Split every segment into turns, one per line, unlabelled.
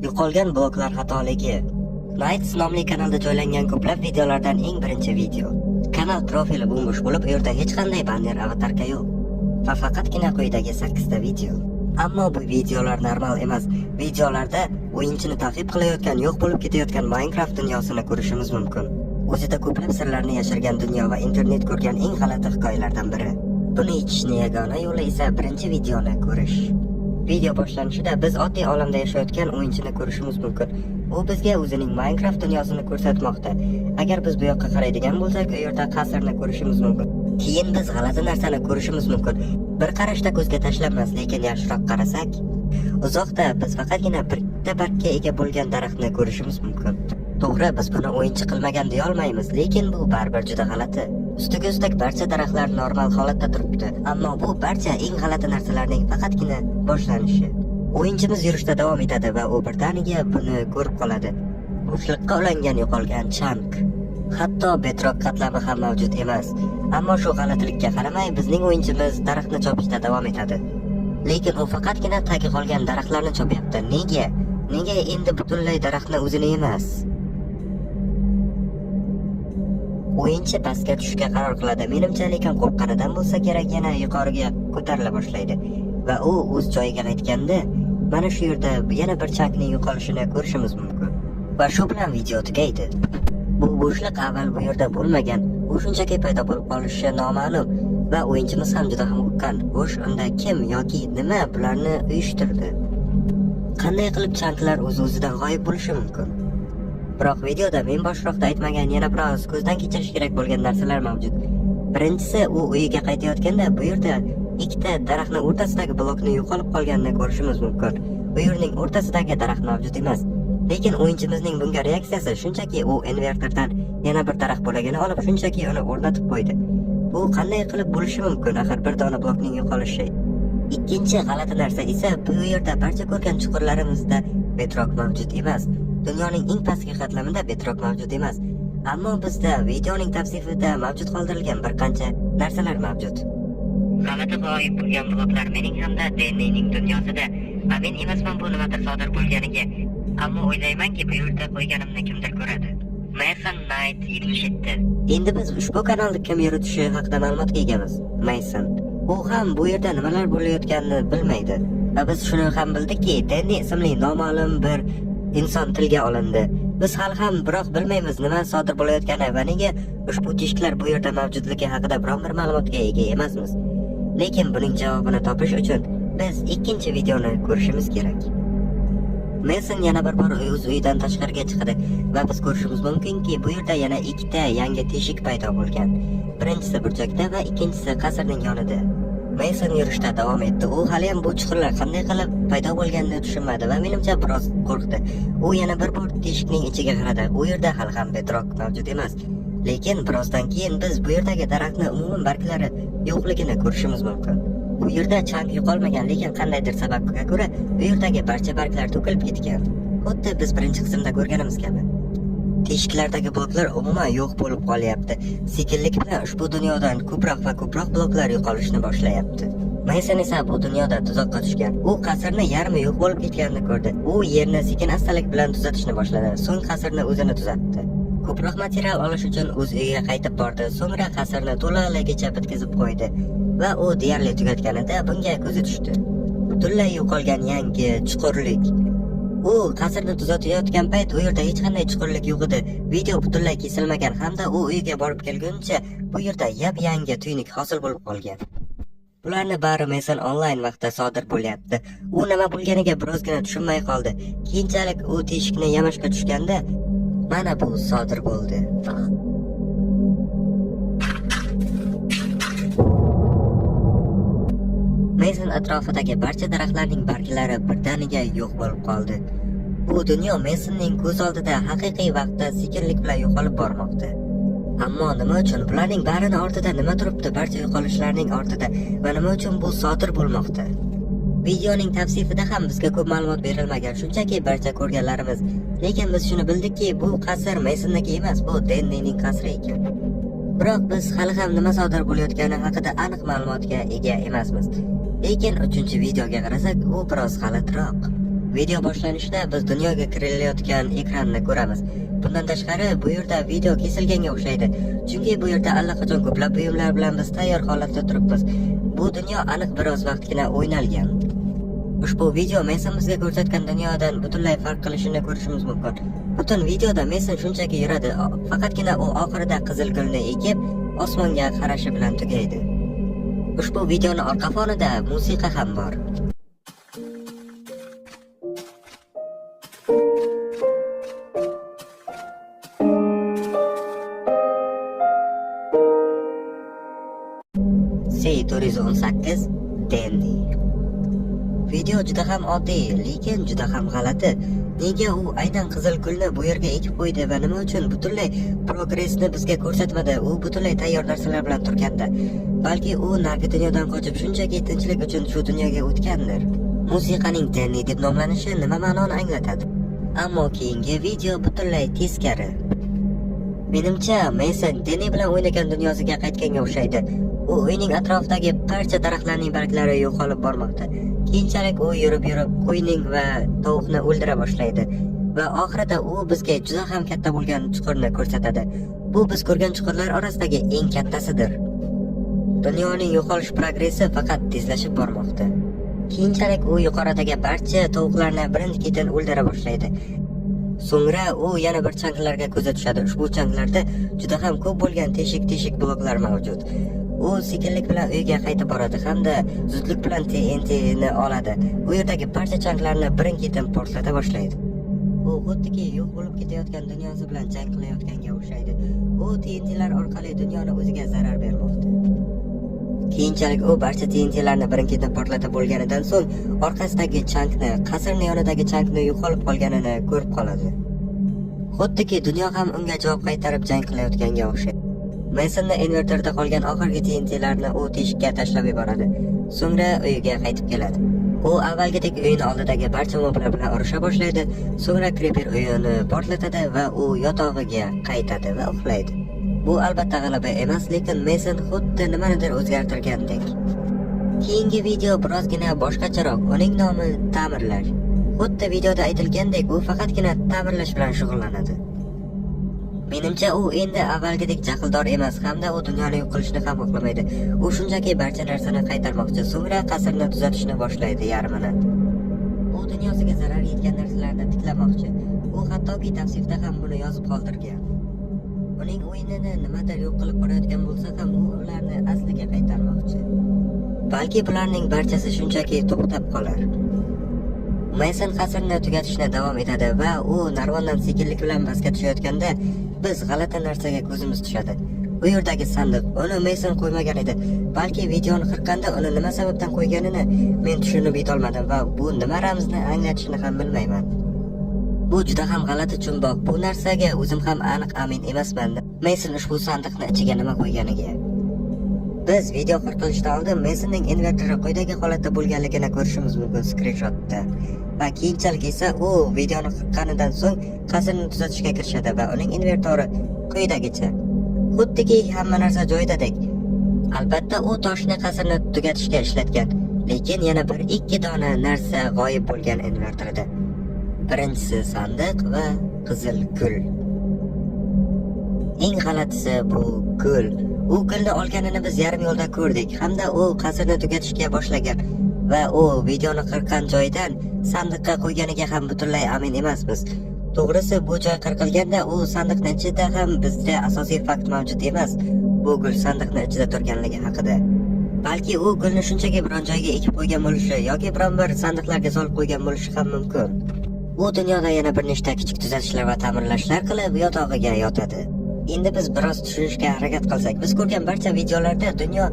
Yo'qolgan bloklar xatoligi. Nights nomli kanalda joylangan ko'plab videolardan eng birinchi video. Kanal profili bo'm-bo'sh bo'lib, u yerda hech qanday banner, avatarka yo'q. Va faqatgina quyidagi 8 ta video. Ammo bu videolar normal emas. Videolarda o'yinchini ta'qib qilayotgan, yo'q bo'lib ketayotgan Minecraft dunyosini ko'rishimiz mumkin. O'zida ko'plab sirlarni yashirgan dunyo va internet ko'rgan eng g'alati hikoyalardan biri. Buni yechishning yagona yo'li esa birinchi videoni ko'rish. Video boshlanishida biz oddiy olamda yashayotgan o'yinchini ko'rishimiz mumkin. U bizga o'zining Minecraft dunyosini ko'rsatmoqda. Agar biz bu yoqqa qaraydigan bo'lsak, u yerda qasrni ko'rishimiz mumkin. Keyin biz g'alati narsani ko'rishimiz mumkin. Bir qarashda ko'zga tashlanmas, lekin yaxshiroq qarasak, uzoqda biz faqatgina bitta bargga ega bo'lgan daraxtni ko'rishimiz mumkin. To'g'ri, biz buni o'yinchi qilmagan deya olmaymiz, lekin bu baribir juda g'alati. Ustiga ustak barcha daraxtlar normal holatda turibdi, ammo bu barcha eng g'alati narsalarning faqatgina boshlanishi. O'yinchimiz yurishda davom etadi va u birdaniga buni ko'rib qoladi. Bo'shliqqa ulangan yo'qolgan chunk. Hatto bedrock qatlami ham mavjud emas. Ammo shu g'alatilikka qaramay bizning o'yinchimiz daraxtni chopishda davom etadi. Lekin u faqatgina tagi qolgan daraxtlarni chopyapti. Nega? Nega endi butunlay daraxtni o'zini emas? O'yinchi pastga tushishga qaror qiladi. Menimcha, lekin qo'rqqanidan bo'lsa kerak, yana yuqoriga ko'tarila boshlaydi. Va u o'z joyiga qaytganda mana shu yerda yana bir chunkning yo'qolishini ko'rishimiz mumkin. Va shu bilan video tugaydi. Bu bo'shliq avval bu yerda bo'lmagan. U shunchaki paydo bo'lib qolishi noma'lum va o'yinchimiz ham juda ham qo'rqqan. Xo'sh, unda kim yoki nima bularni uyushtirdi? Qanday qilib chunklar o'z-o'zidan g'oyib bo'lishi mumkin? Biroq videoda men boshroqda aytmagan yana biroz ko'zdan kechirish kerak bo'lgan narsalar mavjud. Birinchisi, u uyiga qaytayotganda bu yerda ikkita daraxtning o'rtasidagi blokni yo'qolib qolganini ko'rishimiz mumkin. Bu yerning o'rtasidagi daraxt mavjud emas. Lekin o'yinchimizning bunga reaksiyasi shunchaki u invertordan yana bir daraxt bo'lagini olib, shunchaki uni o'rnatib qo'ydi. Bu qanday qilib bo'lishi mumkin axir bir dona blokning yo'qolishi? Ikkinchi g'alati narsa esa bu yerda barcha ko'rgan chuqurlarimizda bedrock mavjud emas. Dunyoning eng pastki qatlamida bedrock mavjud emas. Ammo bizda videoning tavsifida mavjud qoldirilgan bir qancha narsalar mavjud. G'alati g'oyib bo'lgan bloklar mening hamda Dennining dunyosida. Amin emasman bu nimadir sodir bo'lganiga. Ammo o'ylaymanki, bu yerda qo'yganimni kimdir ko'radi. Mason Knight 77. Endi biz ushbu kanalni kim yuritishi haqida ma'lumotga egamiz. Mason. U ham bu yerda nimalar bo'layotganini bilmaydi. Va biz shuni ham bildikki, Danny ismli noma'lum bir inson tilga olindi. Biz hali ham biroq bilmaymiz nima sodir bo'layotgani va nega ushbu teshiklar bu yerda mavjudligi haqida biron bir ma'lumotga ega emasmiz. Lekin buning javobini topish uchun biz ikkinchi videoni ko'rishimiz kerak. Mason yana bir bor o'z uyidan tashqariga chiqadi va biz ko'rishimiz mumkinki, bu yerda yana ikkita yangi teshik paydo bo'lgan. Birinchisi burchakda va ikkinchisi qasrning yonida. Mason yurishda davom etdi. U hali ham bu chuqurlar qanday qilib paydo bo'lganini tushunmadi va menimcha biroz qo'rqdi. U yana bir bor teshikning ichiga qaradi. U yerda hali ham bedrock mavjud emas. Lekin birozdan keyin biz bu yerdagi daraxtni umuman barglari yo'qligini ko'rishimiz mumkin. Bu yerda chunk yo'qolmagan, lekin qandaydir sababga ko'ra bu yerdagi barcha barglar to'kilib ketgan. Xuddi biz birinchi qismda ko'rganimiz kabi. Teshiklardagi bloklar umuman yo'q bo'lib qolyapti. Sekinlik bilan ushbu dunyodan ko'proq va ko'proq bloklar yo'qolishni boshlayapti. Mason esa bu dunyoda tuzoqqa tushgan. U qasrni yarmi yo'q bo'lib ketganini ko'rdi. U yerni sekin astalik bilan tuzatishni boshladi. So'ng qasrni o'zini tuzatdi. Ko'proq material olish uchun o'z uyiga qaytib bordi. So'ngra qasrni to'laligicha bitkazib qo'ydi va u deyarli tugatganida bunga ko'zi tushdi. Butunlay yo'qolgan yangi chuqurlik. U qasrni tuzatayotgan payt u yerda hech qanday chuqurlik yo'q edi. Video butunlay kesilmagan hamda u uyiga borib kelguncha bu yerda yap-yangi tuynik hosil bo'lib qolgan. Bularni bari Mason onlayn vaqtda sodir bo'lyapti. U nima bo'lganiga birozgina tushunmay qoldi. Keyinchalik u teshikni yamashga tushganda mana bu sodir bo'ldi. Mason atrofidagi barcha daraxtlarning barglari birdaniga yo'q bo'lib qoldi. Bu dunyo Masonning ko'z oldida haqiqiy vaqtda sekinlik bilan yo'qolib bormoqda. Ammo nima uchun bularning barini ortida nima turibdi, barcha yo'qolishlarning ortida va nima uchun bu sodir bo'lmoqda? Videoning tavsifida ham bizga ko'p ma'lumot berilmagan, shunchaki barcha ko'rganlarimiz. Lekin biz shuni bildikki, bu qasr Masonniki emas, bu Dennining qasri ekan. Biroq biz hali ham nima sodir bo'layotgani haqida aniq ma'lumotga ega emasmiz. Lekin 3-videoga qarasak, u biroz g'alatiroq. Video boshlanishida biz dunyoga kirilayotgan ekranni ko'ramiz. Bundan tashqari, bu yerda video kesilganga o'xshaydi. Chunki bu yerda allaqachon ko'plab buyumlar bilan biz tayyor holatda turibmiz. Bu dunyo aniq biroz vaqtgina o'ynalgan. Ushbu video Mason bizga ko'rsatgan dunyodan butunlay farq qilishini ko'rishimiz mumkin. Butun videoda Mason shunchaki yuradi, faqatgina u oxirida qizil gulni ekib, osmonga qarashi bilan tugaydi. Ushbu videoni orqa fonida musiqa ham bor. C418 Danny. Video juda ham oddiy, lekin juda ham g'alati. Nega u aynan qizil gulni bu yerga ekib qo'ydi va nima uchun butunlay progressni bizga ko'rsatmadi? U butunlay tayyor narsalar bilan turganda. Balki u narigi dunyodan qochib shunchaki tinchlik uchun shu dunyoga o'tgandir. Musiqaning Danny deb nomlanishi nima ma'noni anglatadi? Ammo keyingi video butunlay teskari. Menimcha, Mason Danny bilan o'ynagan dunyosiga qaytganga o'xshaydi. U uyning atrofidagi barcha daraxtlarning barglari yo'qolib bormoqda. Keyinchalik u yurib-yurib qo'yning va tovuqni o'ldira boshlaydi va oxirida u bizga juda ham katta bo'lgan chuqurni ko'rsatadi. Bu biz ko'rgan chuqurlar orasidagi eng kattasidir. Dunyoning yo'qolish progressi faqat tezlashib bormoqda. Keyinchalik u yuqoridagi barcha tovuqlarni birin-ketin o'ldira boshlaydi. So'ngra u yana bir changlarga ko'zi tushadi. Ushbu changlarda juda ham ko'p bo'lgan teshik-teshik bloklar mavjud. U sekinlik bilan uyga qaytib boradi hamda zudlik bilan TNT ni oladi. U yerdagi barcha changlarni birin-ketin portlata boshlaydi. U xuddiki yo'q bo'lib ketayotgan dunyosi bilan jang qilayotganga o'xshaydi. U TNTlar orqali dunyoni o'ziga zarar bermoqda. Keyinchalik u barcha TNTlarni birin-ketin portlatib bo'lganidan so'ng orqasidagi changni, qasrning yonidagi changni yo'qolib qolganini ko'rib qoladi. Xuddiki dunyo ham unga javob qaytarib jang qilayotganga o'xshaydi. Masonni invertorda qolgan oxirgi TNTlarni u teshikka tashlab yuboradi. So'ngra uyiga qaytib keladi. U avvalgidek uyini oldidagi barcha moblar bilan urusha boshlaydi. So'ngra Creeper uyini portlatadi va u yotog'iga qaytadi va uxlaydi. Bu albatta g'alaba emas, lekin Mason xuddi nimanidir o'zgartirgandek. Keyingi video birozgina boshqacharoq. Uning nomi ta'mirlash. Xuddi videoda aytilgandek, u faqatgina ta'mirlash bilan shug'ullanadi. Menimcha, u endi avvalgidek jahldor emas hamda u dunyoni yo'q qilishni ham xohlamaydi. U shunchaki barcha narsani qaytarmoqchi, so'ngra qasrni tuzatishni boshlaydi yarmini. U dunyosiga zarar yetgan narsalarni tiklamoqchi. U hattoki tavsifda ham buni yozib qoldirgan. Uning o'yinini nimadir yo'q qilib borayotgan bo'lsa ham, u ularni asliga qaytarmoqchi. Balki bularning barchasi shunchaki to'xtab qolar. Mason qasrni tugatishni davom etadi va u narvondan sekinlik bilan pastga tushayotganda biz g'alati narsaga ko'zimiz tushadi. U yerdagi sandiq, uni Mason qo'ymagan edi. Balki videoni qirqqanda uni nima sababdan qo'yganini men tushunib yetolmadim va bu nima ramzni anglatishini ham bilmayman. Bu juda ham g'alati jumboq. Bu narsaga o'zim ham aniq amin emasman. Mason ushbu sandiqni ichiga nima qo'yganiga. Biz video qirqilishdan oldin Masonning invertori quyidagi holatda bo'lganligini ko'rishimiz mumkin skrinshotda. Va keyinchalik esa u videoni qirqqanidan so'ng qasrni tuzatishga kirishadi va uning invertori quyidagicha. Xuddiki hamma narsa joyidadek. Albatta u toshni qasrni tugatishga ishlatgan, lekin yana bir ikki dona narsa g'oyib bo'lgan invertorida. Birinchisi sandiq va qizil gul. Eng g'alatisi bu gul. U gulni olganini biz yarim yo'lda ko'rdik hamda u qasrni tugatishga boshlagan va u videoni qirqqan joyidan sandiqqa qo'yganiga ham butunlay amin emasmiz. To'g'risi, bu joy qirqilganda u sandiqni ichida ham bizda asosiy fakt mavjud emas. Bu gul sandiqni ichida turganligi haqida. Balki u gulni shunchaki biron joyga ekib qo'ygan bo'lishi yoki biron bir sandiqlarga solib qo'ygan bo'lishi ham mumkin. U dunyoda yana bir nechta kichik tuzatishlar va ta'mirlashlar qilib yotog'iga yotadi. Endi biz biroz tushunishga harakat qilsak, biz ko'rgan barcha videolarda dunyo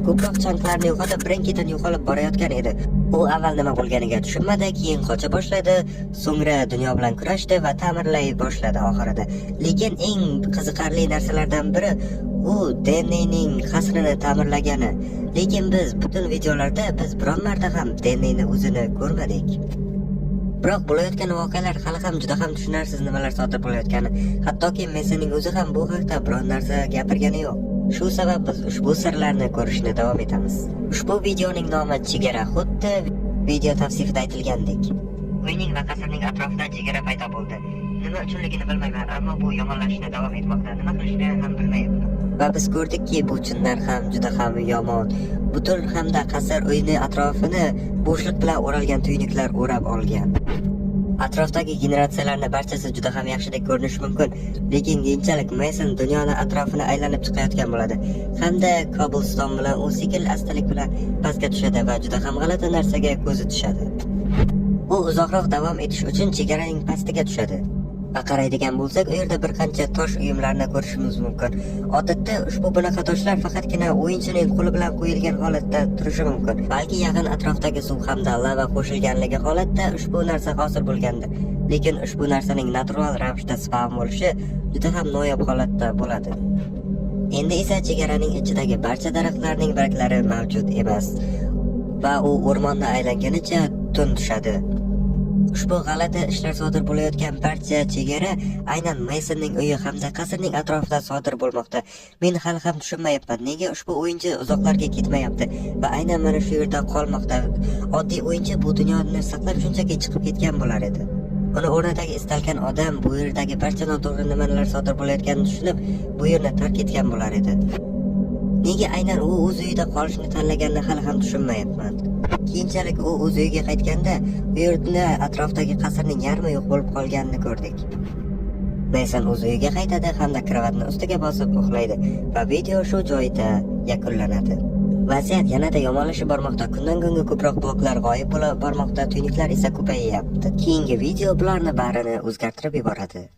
ko'proq chanklarni yo'qotib, birin-ketin yo'qolib borayotgan edi. U avval nima bo'lganiga tushunmadi, keyin qocha boshladi, so'ngra dunyo bilan kurashdi va ta'mirlay boshladi oxirida. Lekin eng qiziqarli narsalardan biri u Dannyning qasrini ta'mirlagani. Lekin biz butun videolarda biz biron marta ham Dannyni o'zini ko'rmadik. Biroq bo'layotgan voqealar hali ham juda ham tushunarsiz nimalar sodir bo'layotgani. Hattoki Messining o'zi ham bu haqda biron narsa gapirgani yo'q. Shu sabab biz ushbu sirlarni ko'rishni davom etamiz. Ushbu videoning nomi Chegara, xuddi video tavsifida aytilgandek. Uyning va qasrning atrofida chegara paydo bo'ldi. Nima uchunligini bilmayman, ammo bu yomonlashishni davom etmoqda. Nima qilishni ham bilmayapman. Va biz ko'rdikki, bu chindan ham juda ham yomon. Butun hamda qasr uyni atrofini bo'shliq bilan o'ralgan tuynuklar o'rab olgan. Atrofdagi generatsiyalarni barchasi juda ham yaxshidek ko'rinishi mumkin, lekin keyinchalik Mason dunyoni atrofini aylanib chiqayotgan bo'ladi. Hamda cobblestone bilan u sekin astalik bilan pastga tushadi va juda ham g'alati narsaga ko'zi tushadi. U uzoqroq davom etish uchun chegaraning pastiga tushadi. Va qaraydigan bo'lsak, u yerda bir qancha tosh uyumlarini ko'rishimiz mumkin. Odatda ushbu bunaqa toshlar faqatgina o'yinchining qo'li bilan qo'yilgan holatda turishi mumkin. Balki yaqin atrofdagi suv hamda lava qo'shilganligi holatda ushbu narsa hosil bo'lgandir. Lekin ushbu narsaning natural ravishda spawn bo'lishi juda ham noyob holatda bo'ladi. Endi esa chegaraning ichidagi barcha daraxtlarning barglari mavjud emas va u o'rmonni aylanganicha tun tushadi. Ushbu g'alati ishlar sodir bo'layotgan barcha chegara aynan Masonning uyi hamda qasrning atrofida sodir bo'lmoqda. Men hali ham tushunmayapman, nega ushbu o'yinchi uzoqlarga ketmayapti va aynan mana shu yerda qolmoqda. Oddiy o'yinchi bu dunyoni saqlab shunchaki chiqib ketgan bo'lar edi. Uni o'rnidagi istalgan odam bu yerdagi barcha noto'g'ri nimalar sodir bo'layotganini tushunib, bu yerni tark etgan bo'lar edi. Nega aynan u o'z uyida qolishni tanlaganini hali ham tushunmayapman. Keyinchalik u o'z uyiga qaytganda, u yerda atrofdagi qasrning yarmi yo'q bo'lib qolganini ko'rdik. Mason o'z uyiga qaytadi hamda kravatni ustiga bosib uxlaydi va video shu joyida yakunlanadi. Vaziyat yanada yomonlashib bormoqda. Kundan kunga ko'proq bloklar g'oyib bo'la bormoqda, tuynuklar esa ko'payyapti. Keyingi video bularni barini o'zgartirib yuboradi.